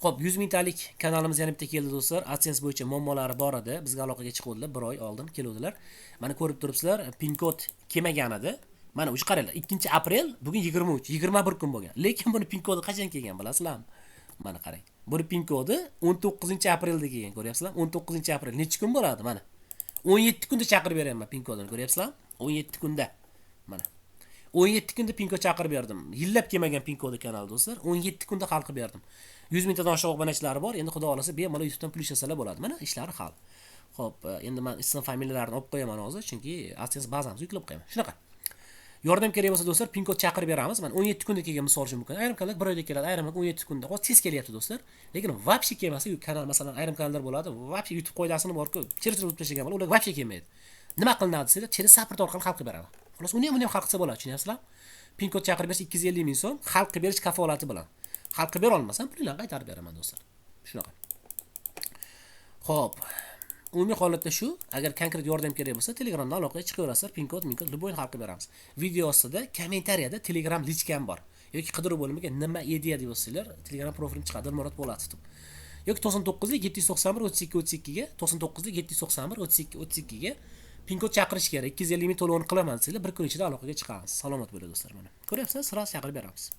Xo'p, 100 mingtalik kanalimiz yana bitta keldi, do'stlar. AdSense bo'yicha muammolari bor edi. Bizga aloqaga chiquvdilar, bir oy oldin keluvdilar. Mana ko'rib turibsizlar, pin kod kelmagan edi. Mana o'sha qaranglar, 2-aprel, bugun 23, 21 kun bo'lgan. Lekin buni pin kodi qachon kelgan bilasizlarmi? Mana qarang. Buni pin kodi 19-aprelda kelgan, ko'ryapsizlarmi? 19-aprel necha kun bo'ladi mana? 17 kunda chaqirib beryapman pin kodini, ko'ryapsizlarmi? 17 kunda. Mana. 17 kunda pin kod chaqirib berdim. Yillab kelmagan pin kodi kanal, do'stlar. 17 kunda hal qilib berdim. 100 mingtadan oshiq obunachilari bor. Endi xudo xolasa bemalol YouTubedan pul ishlasalar bo'ladi. Mana ishlari hal. Xo'p, endi men ism familiyalarini olib qo'yaman hozir, chunki AdSense bazamizni yuklab qo'yaman. Shunaqa. Yordam kerak bo'lsa, do'stlar, pin kod chaqirib beramiz. Mana 17 kunda kelgan misol uchun mumkin. Ayrim kanallar bir oyda keladi, ayrim 17 kunda. Hozir tez kelyapti, do'stlar. Lekin вообще kelmasa, kanal masalan, ayrim kanallar bo'ladi, вообще YouTube qoidasini borku, через o'tib tashlagan bo'ladi, ular вообще kelmaydi. Nima qilinadi desanglar, через support orqali hal qilib beraman. Xullas, uni ham hal qilsa bo'ladi, tushunyapsizlar? Pin kod chaqirib berish 250 ming so'm, hal qilib berish kafolati bilan. Hal qilib bera olmasam, pulinglarni qaytarib beraman, do'stlar. Shunaqa. Xo'p, umumiy holatda shu. Agar konkret yordam kerak bo'lsa, Telegramdan aloqaga chiqaverasizlar, pin kod, min kod, любой hal qilib beramiz. Video ostida kommentariyada Telegram личка m bor. Yoki qidiruv bo'limiga "Nima edi" deb yozsanglar, Telegram profilim chiqadi, Dilmurod Po'latov deb. Yoki 99 791 32 32 ga, 99 791 32 32 ga pin kod chaqirish kerak, 250 ming to'lovini qilaman desanglar, bir kun ichida aloqaga chiqamiz. Salomat bo'linglar, do'stlar, mana. Ko'ryapsizlar, сразу chaqirib beramiz.